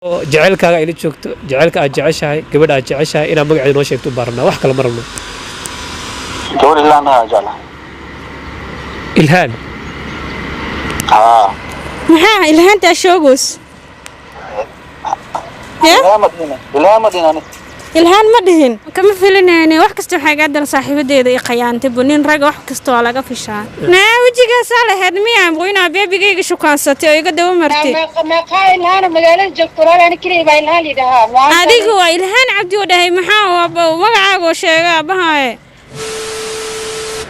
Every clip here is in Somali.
Oo jaceylkaaga ila joogto, jaceylka aad jeceshahay, gabadha aad jeceshahay inaad magaceeda noo sheegto baan rabnaa, wax kale ma rabno. Gabar Ilhaan ayaa jeclaa. Ilhaan? Haa. Maxaa Ilhaantaa shoogoos ya? Ilhaan ma dhihin, Ilhaan ma dhihin ani. Ilhaan ma dhihin, kama filinayne. Wax kasta waxay gaa daran saaxiibadeeda i qayaantay bu nin ragga wax kasta waa laga fishaa. Naa wejigaasaa lahayd miyaa inaa beebigayga shukaansatay oo iga daba martay? Meeqaa Ilhaana magaalada joogto walaal? Ani keliya baa Ilhaan yidhahaa. Adiga waa Ilhaan Cabdi oo dhahay. Maxaa magacaaga oo sheega aabahaaye?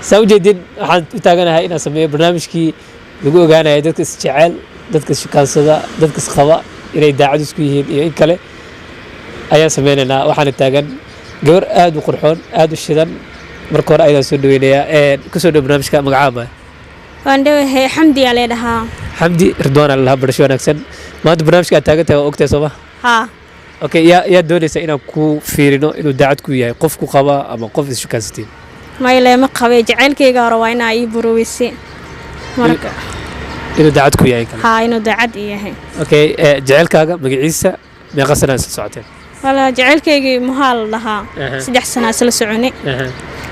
Saa ujeedin, waxaan u taaganahay inaan sameeyo barnaamijkii lagu ogaanaya dadka isjecel, dadka ishukaansada, dadka isqaba inay daacad isku yihiin iyo in kale ayaan sameynaynaa. Waxaana taagan gabar aad u qurxoon, aad u shidan. Marka hore ayadaan soo dhaweynayaa. Kusoo dhow barnaamijka, magacaaba? Waan dhawahay, Xamdiyaa lee dhahaa. Xamdi, Ridwaana lalahaa, barasho wanaagsan. Maanta barnaamijka aad taagan tahay waa ogtahay, sooma? Haa. Okay, yaa doonaysa inaan ku fiirino inuu daacad ku yahay, qof ku qaba ama qof ishukaansatiin? Mayle, ma qabay. Jacaylkayga hore waa inaa ii buroweyse marka. Inuu daacad ku yahay kale? Haa, inuu daacad ii yahay. Okay, jaceylkaaga magaciisa, meeqa sanaa isla socoteen? Wala jacaylkaygii muhaa la dhahaa. 3 sanaa isla soconay.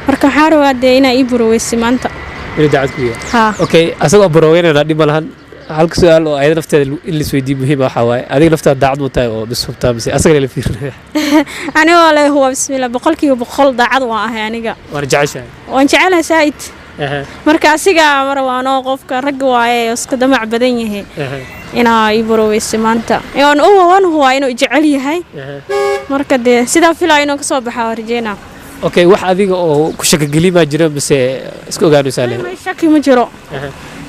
Marka waxaa rabaa dee inaa ii buroweyse maanta. Inuu daacad ku yahay. Haa. Okay, asagoo burooweynana dhib ma lahan. Halka su-aal oo ayada nafteeda in laisweydiiyo muhiim ah waxaa waaye: adiga naftaada daacad mu tahay oo bis hubtaa mise asagana la fiirinaya? Anigoo leh huwa bismillah, 100% daacad waan ahay aniga. Waana jeceshahay? Waan jecelahay saa'id. Marka asiga mar waanoo qofka ragga waaye oo iska damac badan yahay inaa ii buroweyse maanta. Waan u waan huwaa inuu jecel yahay. Marka dee sidaa filaa inuu kasoo baxa waa rajeynaa. Okay, wax adiga oo ku shakageli maa jiro mise iska ogaanaysaa le? Shaki ma jiro.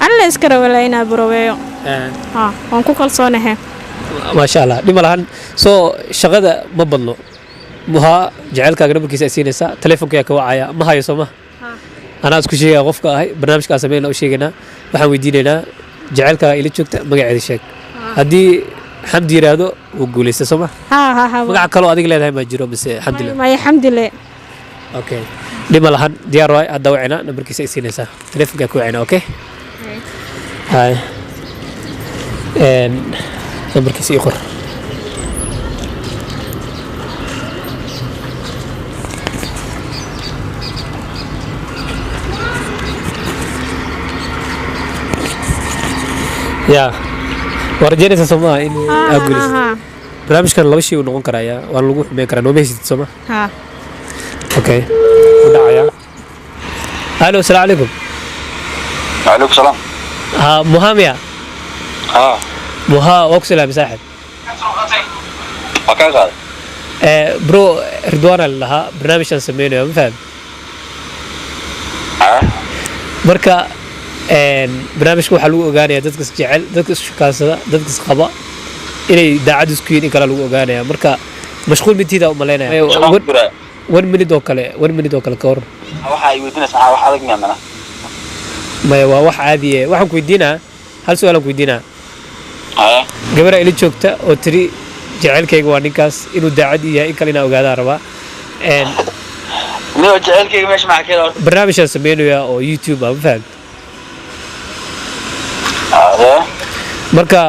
Anila iska rawala inaa buroweeyo. Haa, waan ku kalsoonahay. Maasha Allah, dhib ma lahan. Soo shaqada ma badno. Muhaa jaceylkaaga nambarkiisa ay siinaysaa, telefonka yaa ka wacaya, ma hayo, soo ma? Anaa isku sheegaya qofka ahay barnaamijkaa sameynaa u sheegaynaa. Waxaan weydiinaynaa: jaceylkaaga ila joogta, magaceeda sheeg. Haddii Xamdi yidhaahdo, wuu guulaysta, soo ma? Haa haa haa. Magac kaloo adiga leedahay maa jiro mise Xamdi le? Maya, Xamdile. Okay, dhib ma lahan, diyaar waay. Hadda wacina, nambarkiisa ay siinaysaa, telefonkaa ku wacina. Okay, hay, nambarkiisa ii qor. Ya waa rajeynaysaa, soo maaha, in aad guulaysato? Haa. Barnaamijkan laba shay uu noqon karayaa, waa lagu xumeyn karaa. Nooma hesitid, soo ma? Haa. Okay, wuu dhacayaa. Alo, asalaamu calaykum. Calaykum salaam. Ha, muhaamiya? Haa. Muha, waa ku salaamay, saaxib. Waa kaa qaaday. Bro, Ridwaana la lahaa, barnaamijaan sameynaya, ma faham? Haa. Marka barnaamijka waxaa lagu ogaanaya dadka is jecel, dadka is shukaansada, dadka is qaba inay daacad isku yihiin in kale lagu ogaanaya. Marka mashquul mintiida u malaynaya. Shaqaan ku jiraa. One minute oo kale, one minute oo kale ka hor. Waxa ay weydiinaysaa maxaa? Wax adag miyaa mana? Maya, waa wax caadi eh. Waxaan ku weydiinaa hal su-aalaan ku weydiinaa. Haa. Gabadha ila joogta oo tiri jaceylkayga waa ninkaas, inuu daacad ii yahay in kale inaa ogaadaa rabaa. Niyo, jaceylkayga meesha maxaa keena horta? Barnaamijaan sameynayaa oo YouTube ah, ma fahamt? Haa. Marka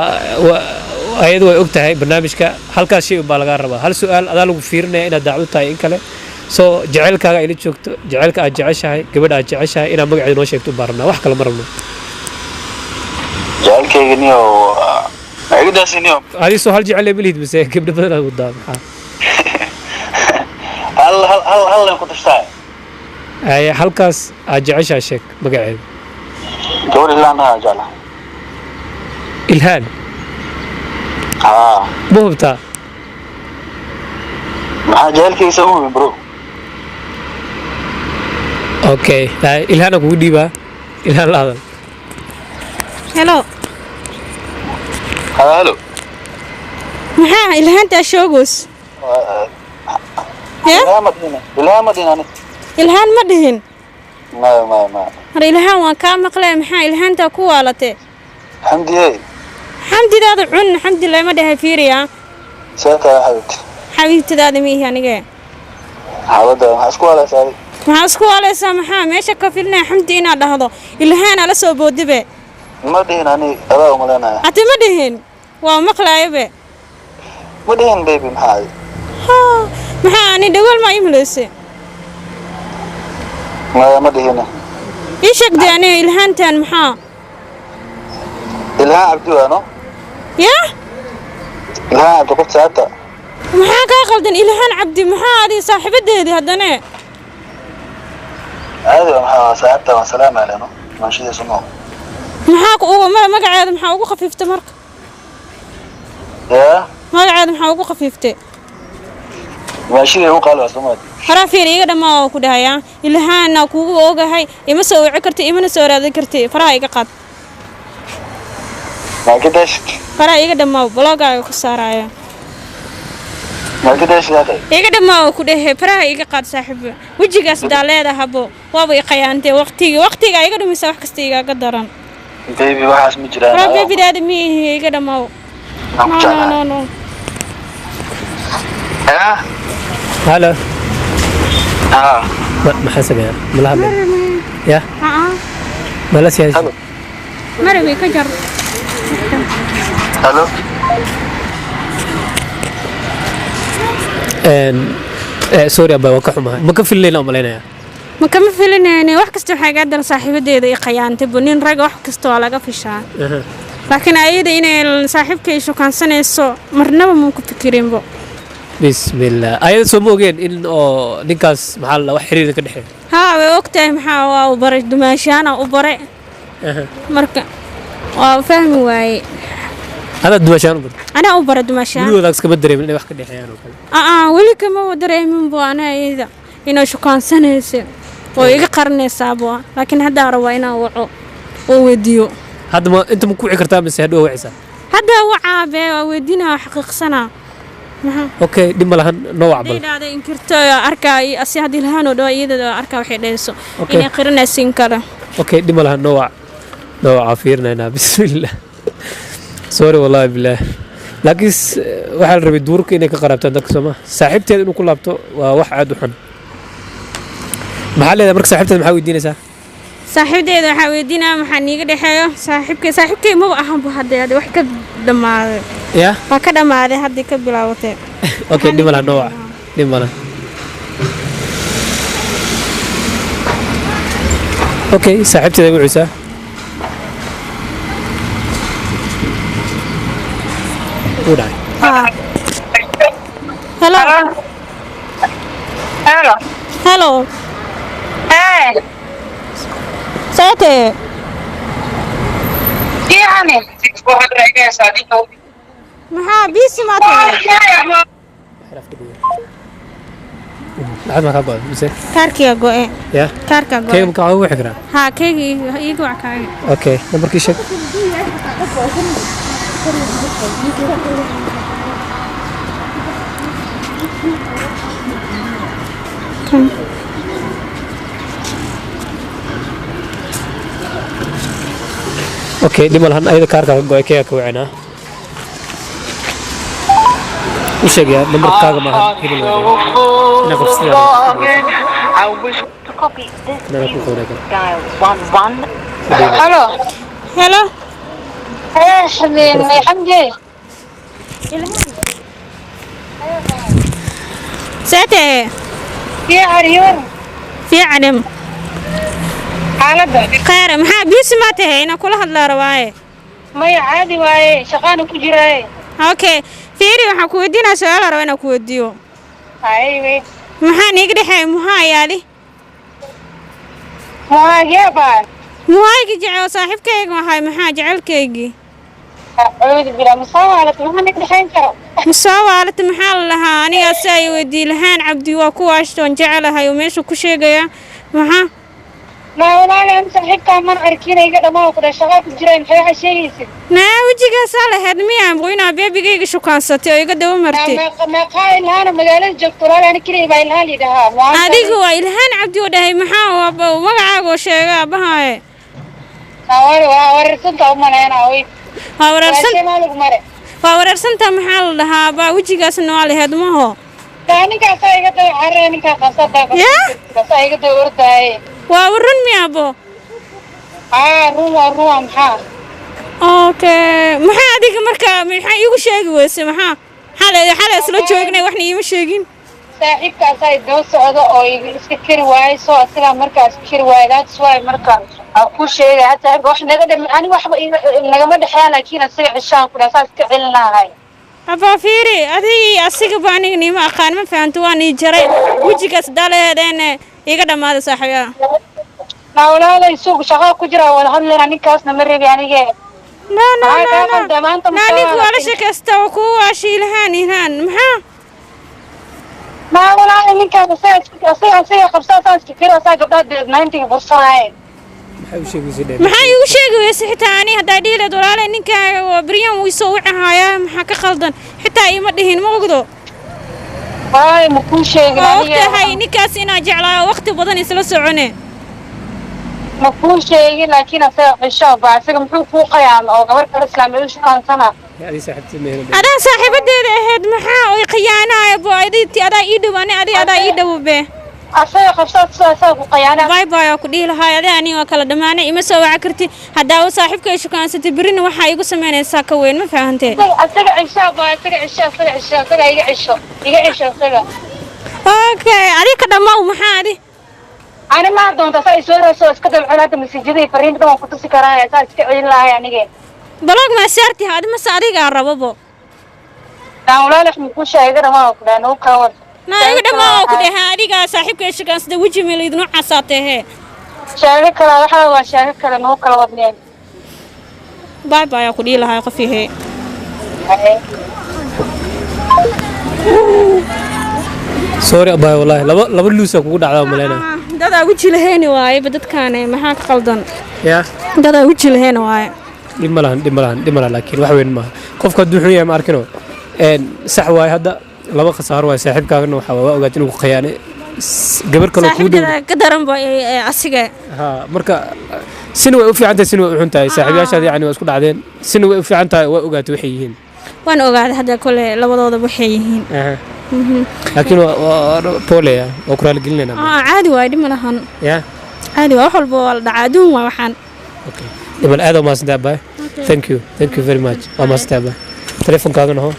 ayadu way og tahay barnaamijka. Halkaas shay unbaa lagaa rabaa, hal su-aal adaa lagu fiirinaya inaad daacad u tahay in kale. Soo jaceylkaaga ila joogto, jaceylka aad jeceshahay, gabadha aad jeceshahay inaad magaceeda noo sheegto baan rabnaa, wax kale ma rabno. Jaceylkayga niyo ma iga daasi niyo. Adi soo hal jecel ma lihid mise gabdho badan aad wadaa, maxaa? Hal hal hal hal leen ku tashtaa. Haye, halkaas aad jeceshahay sheeg magaceeda. Gabar Ilhaan ayaa jeclaa. Ilhaan? Haa. Ma hubtaa? Maxaa jaceylkayga soo hubin, bro? Okay, haye, Ilhaana kugu dhiibaa. Ilhaan, la hadal. Hello. Haa, hello. Maxaa Ilhaantaa shoogoos ya? Ilhaan ma dhihin, Ilhaan ma dhihin ani. Ilhaan ma dhihin? Maya, maya, maya. Har Ilhaan waan kaa maqlay. Maxaa Ilhaantaa ku waalatay? Xamdiyey. Xamdidaada cun, Xamdi lama dhahay, fiiriya. See tahay, xabiibti? Xabiibtidaada ma ihi anige. Xaaladda maxaa isku walaysaa adiga? Maxaa isku waalaysaa? Maxaa meesha ka filinaya Xamdi inaad dhahdo, Ilhaana la soo boodibe. Ma dhihin ani, adaa umaleynaya. Ati ma dhihin, waa maqlaayabe. Ma dhihin baby maxaa adi? Haa, maxaa ani dhagool maa ii malaysay? Maya, ma dhihine. Ii sheegday aniga Ilhaantan maxaa? Ilhaan Cabdi waano. Yaa? Ilhaan Cabdi qof saata. Maxaa kaa qaldan Ilhaan Cabdi? Maxaa adi saaxiibadeedii haddane? Caadi waa, maxaa saata waa salaam aleyno. Maashidiisa ma. Maxaa ku ugu magaceeda maxaa ugu khafiiftay marka? Yaa? Magaceeda maxaa ugu khafiiftay? Maashidii ugu qaali waa Soomaali. Horaa fiir iiga dhammaa oo ku dhahayaa Ilhaana kugu ogahay, ima soo wici karti, imana soo raadin karti. Faraha iga qaad. Maa ka dashid? Faraha iiga dhammaa, bloogaaga ku saaraya. Maa ka dashid akhay? Iga dhammaa oo ku dhahe, faraha iga qaad saaxiib. Wejigaas daa leedahabo waaba i qayaantay waqtigii, waqtiga iga dhumisa, wax kasta igaga daran. Baby, waxaas ma jiraan. Horaa beebidaada miihi, iga dhammaa. Maxaan ku No, no. jeclahay? No, no. Yaa? Halo. Haa. Maxaan sameeyaa? Mala hadlay ya? Haa. Mala siyaasi. Halo. Marawi ka jar. Halo. Sorry abaa, waan ka xumahay, ma ka filinayna u malaynayaa. Ma kama filinayne, wax kasta waxaa iga daran saaxiibadeeda i qayaantay bu. Nin ragga wax kasta waa laga fishaa, laakiin ayada inay saaxiibkay shukaansanayso marnaba ma ku fikirinbo. Bismillah, ayada soo ma ogeen in oo ninkaas maxaa la wax xiriir ka dhexeeyo? Haa, way ogtahay. Maxaa waa u baray dumaashaana u bare. Marka waa fahmi waaye. Adaa dumashaan u bartay? Anaa u bara dumaashaan. Weli wadaag iskama dareemin inay wax ka dhexeeyaan oo kale? Aa, weli kama dareemin bu anaa iyada inay shukaansanayso oo iga qarinaysaabo, laakiin haddaa rabaa inaan waco oo weydiiyo. Hadda ma inta ma ku wici kartaa mise hadhow wicisa? Hadda wacaabe, waa weydiinaa, waa xaqiiqsanaa. Maxaa? Okay, dhib ma lahan, noo wac hadday bal. dhahda inkirto arkaa, asi haddii lahaan oo dhawa iyada arkaa waxay dhahayso. Okay. Inay qirinaysin kale. Okay, dhib ma lahan, noo wac, noo wac, fiirinaynaa. Bismillah, sorry wallahi bilaah, laakiin waxaa la rabay duurka inay ka qaraabtaan dadka sooma. Saaxiibteeda inuu ku laabto waa wax aad u xun. Maxaa leedahay marka saaxiibteeda? Maxaa weydiinaysaa? Saaxiibdeeda waxaa weydiinaa maxaa niiga dhexeeyo saaxiibkay. Saaxiibkay maba ahanbu hadda, hadda wax ka dhammaaday. Ya. Waa ka dhammaaday haddii ka bilaabatay. Okay, dhib ma lahan, noo wac, dhib ma lahan. Okay, saaxiibteeda wicisa wuu dhacay. Haa. Hello. Hello. Hello. Hey, seete? fiicane. Maxaa busy maa tahay? Lacag maa kaa go'ay mise? Kaarkiga go'e. Ya. Kaarka go'e. Keyga makaa wici karaa? Haa, keyga iiga wac, kaaga. Okay, nambarkii sheeg. Okay, dhib ma lahan, ayada kaarkaa ka go'ay, keyga ka wicinaa. U sheeg yaa nambarkaaga maahan hebel waa inaa qabsida kanana ku qoray kara. Dial 1 1. Hello. Hello. Hey, xamdi, xamdi. Seete? Fiican yar. Fiicanim. Xaaladda. Khayr, maxaa busy maa tahay? Inaan kula hadlaa rabaaye. Maya, caadi waaye, shaqaana ku jiraaye. Okay, fiiri, waxaan ku weydiinaa su-aal, rabaa inaan ku weydiiyo. Hay wey. Maxaa niiga dhexeeya muxaa yaali? Muhaagee baan? Muhaaygi jecel saaxiibkayga ahay, maxaa jecelkaygii? Acuudu billah, masawaalat, maxaa naga dhexayn karo? Masoo waalata, maxaa la lahaa anigaa si ay weydii lahaan Cabdi waa ku waashtoon jecelahay oo meesha ku sheegaya maxaa? Naa walaali, an saaxiibkaa man arkin, iga dhammaa ku dhahay, shaqaa ku jiraaye, maxay waxaa sheegaysid? Naa wejigaasaa lahayd miyaa inaa beebigayga shukaansatay oo iga daba martay? Meeqaa Ilhaana magaalada joogto walaali? Ani keliya baa Ilhaan yidhahaa. Adiga waa Ilhaan Cabdi oo dhahay, maxaa magacaaga oo sheega aabahaaye? Waa wareersanta u malaynaa wey. Waa wareersan. Waa lagu mare. Waa wareersanta, maxaa la dhahaa baa wejigaasna waa lahayd maho? Taa ninkaasaa iga daba carare, ninkaa qasada. Yaa? Kaasaa iga daba ordaaye. Waa run miyaabo? Haa, run waa, run waa, maxaa? Okay, maxaa adiga marka maxaa iigu sheegi weyse? Maxaa Xalay isla joognay, waxna iima sheegin. Saaxiibkaasaa daba socda oo iska keri waayey, soo asigaa markaa iska keri waayey. That's why marka aan ku sheegay had saaxiibka wax naga dham ani waxba nagama dhexeeyaan, laakiin asiga cishaan ku dhaha saa iska celin lahay. Abaa, fiiri, adig asigaba aniga niima aqaan, ma fahanto? Waan ii jaray wejigaas daleedeene, iga dhammaaday saaxiiba. Naa walaalay, suuq shaqaa ku jira, wada hadlayna, ninkaasna ma rebi anige. No, no. Maxaa No. kaa No. qaldan maanta? Naa, ninka waa la sheekaysta oo kuu waashay ilhaan ilhaan, maxaa? Naa walaalay, ninkaas asaga asiga qabsaa, saa iska keri, asaa gabdhaha 90-ga fursanaaye. Maxay u sheegaysa dheer? Maxaa iigu sheegi weyse? Xitaa ani haddaa dhihi lahayd, walaalay, ninkaaga waa beryan wuu isoo wici hayaa, maxaa ka qaldan? Xitaa iima dhihin, ma ogdo? Walaalay, ma kuu sheegin. Waa Anige. ogtahay ninkaas inaa jeclaayo, waqti badan isla socone. Ma kuu sheegin, laakiin asaga cisho ba asaga muxuu kuu qayaama oo gabar kale islaamay u shaqaansana? Adi saaxiibtid ma helo. Adaa saaxiibadeeda ahayd, maxaa oy khiyaanaya bo? Adinti adaa ii dhow, ani adi adaa ii dhow be. Asaga qabsaa, asaga ku qayaana. Bye bye oo ku dhihi lahaay. Adaa aniga waa kala dhammaanay, ima soo waca karti. Haddaa u saaxiibka ay shukaansatay, berrina waxaa igu samaynaysaa ka weyn, ma fahantee? Asaga cisho ba, asaga cisho, asaga cisho, asaga iga cisho, iga cisho asaga. Okay, adiga ka dhamaaw, maxaa adi? Ani ma doonta saa isoo raasoo iska dabcon hadda message-yada, fariinta dhan waan ku tusi karaa, saa iska celin lahay anige. Block maa saarti adi mase adigaa rababo? Daan walaalax, ma kuu sheegay? Iga dhamaa ku dhahay, nagu kala wad. Naa, iga dhamaaw oo ku dhahaa, adigaa saaxiibka ay shukaansatay, weji meel noocaasaatehe. Sheego kale waxaa waa sheego kale, nagu kala wadneen. Bye bye oo ku dhihi lahaay, qof yahe. Haye. Sorry abay, wallahi laba luusa kugu dhacdaa maleyna. Dadaa weji laheeni waayeba dadkaane, maxaa ka qaldan? Ya. Dadaa weji laheeni waaye. Dhib ma lahan, dhib ma lahan, dhib ma lahan, laakiin wax weyn maaha. Qofka hadduu xun yahay, ma arkino? Sax waaye, hadda laba khasaaro waaye. Saaxiibkaagana waxaa waa ogaat inuu ku khiyaanay gabar kaloo kuu dhow. Saaxiibkeeda ka daran ba asiga. Ha, marka sina way u fiican tahay, sina way u xun tahay. Saaxiibayaashaada yacni waa isku dhacdeen, sina way u fiican tahay, waa ogaatay waxay yihiin. Waan ogaaday hadda kole labadooda waxay yihiin. Laakiin waa pole ya, waa ku raaligelinayna. Ah, caadi waaye, dhib ma lahan. Ya. Caadi waa, wax walba waa la dhacaa, adduun waa waxaan. Okay, dhimal, aad waa mahadsantahay abay. Thank you, thank you very much, waa mahadsantahay abay. Telefonkaagana ho.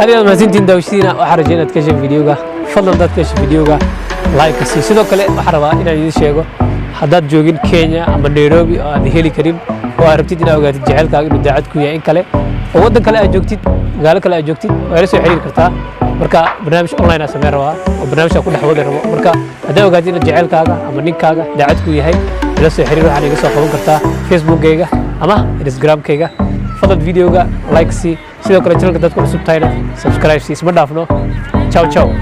Aad iyo aad mahadsantihiin daawashadiina. Waxaan rajay inaad ka heshay videoga. Fadlan dad ka heshay videoga, like ka sii. Sidoo kale waxaan rabaa inaan idiin sheego, haddaad joogin Kenya ama Nairobi oo aad heli karin oo aad rabtid inaad ogaatid jecelkaaga inuu daacad ku yahay in kale, oo waddan kale aad joogtid, magaalo kale aad joogtid, waa ila soo xiriiri kartaa. Marka barnaamij online aan sameyn rabaa oo barnaamij aan ku dhex wadi rabo. Marka haddaad ogaatid inaad jecelkaaga ama ninkaaga daacad ku yahay, ila soo xiriir. Waxaad iga soo qaban kartaa Facebookkayga ama Instagramkayga. Fadlan videoga like sii, sidoo kale channelka dadku cusub tahayna subscribe sii. Isma dhaafno. Ciao ciao.